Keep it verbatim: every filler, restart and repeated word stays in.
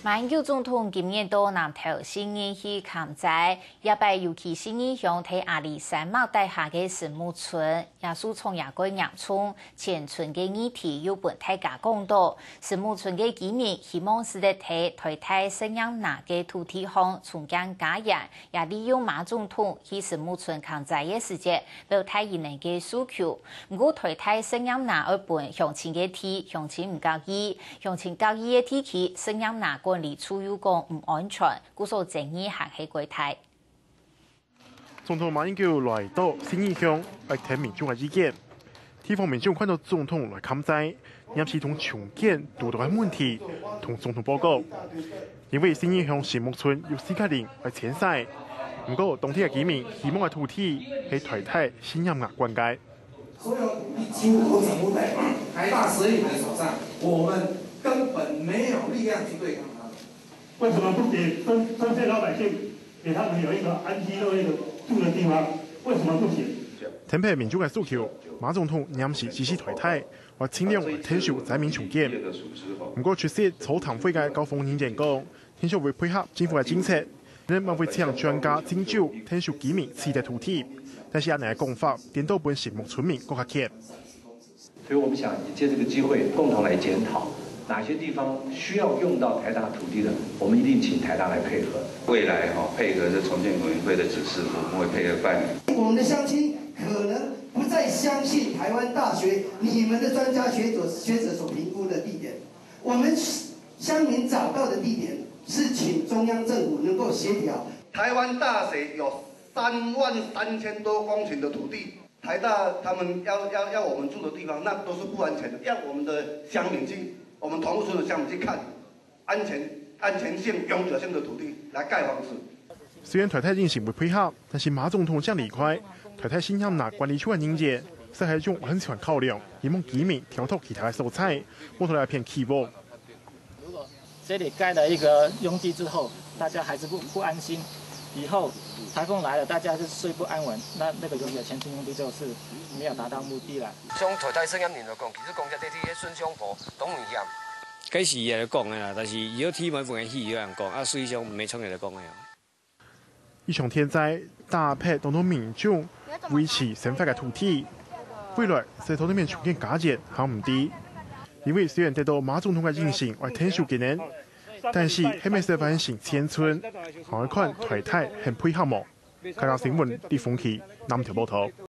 馬英九總統今年到南投信義去看災，這擺尤其信義鄉在阿里山脈底下个神木村，這樹叢也蓋嚴重，前村个議題又分大家講到。神木村个居民希望使得在台大實驗林个土地項重建家園，也利用馬總統去神木村看災个時節，表達佢等个訴求。毋過台大實驗林愛分鄉親个地，鄉親毋合意，鄉親合意个地區，實驗林管理處又講毋安全，故所爭議還係蓋大。總統馬英九來到信義鄉，愛聽民眾个意見。地方民眾看到總統來看災， 驗視同重建堵著个問題，同總統報告。因為信義鄉神木村有四角林愛遷徙，毋過當地个居民希望个土地係台大實驗林管个。所有土地幾乎都掌握在台大實驗林的手上，我們根本沒有力量去對抗他們。為什麼不給中，中間老百姓，給他們有一個安居樂業的住的地方？為什麼不行？聽別民眾个訴求，馬總統臨時支持台大， 會盡量來𢯭手災民重建。毋過出席座談會个高峰人員講，𢯭手會配合政府个政策，人嘛會請專家斟酌𢯭手居民取得土地。但是恁樣个講法，顛倒分神木村民更加譴。所以我們想借這個機會，共同來檢討哪些地方需要用到台大土地的，我們一定請台大來配合。未來哈，配合這重建委員會的指示，我們會配合辦理。我們的鄉親可能不再相信台灣大學，你們的專家學者，學者所評估的地點，我們鄉民找到的地點是請中央政府能夠協調。台灣大學有三萬三千多公頃的土地，台大他們要，要，要我們住的地方，那都是不安全的，要我們的鄉民去，我們同屋村的鄉民去看， 安全、安全性、永久性的土地來蓋房子。雖然台大人員會配合，但是馬總統正離開，台大實驗林管理處个人員，實係用安全考量，希望居民調到其他个所在，無拖來一片希望。如果這裡蓋了一個擁擠之後，大家還是不，不安心，以後颱風來了，大家是睡不安穩，那，那個永久遷出用地就是沒有達到目的了。從台大實驗林來講，其實講起來，這地个順向坡當危險。 該時也講个啦，但是以後天文分个氣象人講，啊，水上毋係像人講个啊。一場天災，打破當多民眾維持生活个土地，未來在當地面重建家園還毋知。因為雖然得到馬總統个認證，愛𢯭手个人，但是係毋係實現成全村，還愛看台大肯配合無。客家新聞李峰奇南投報導。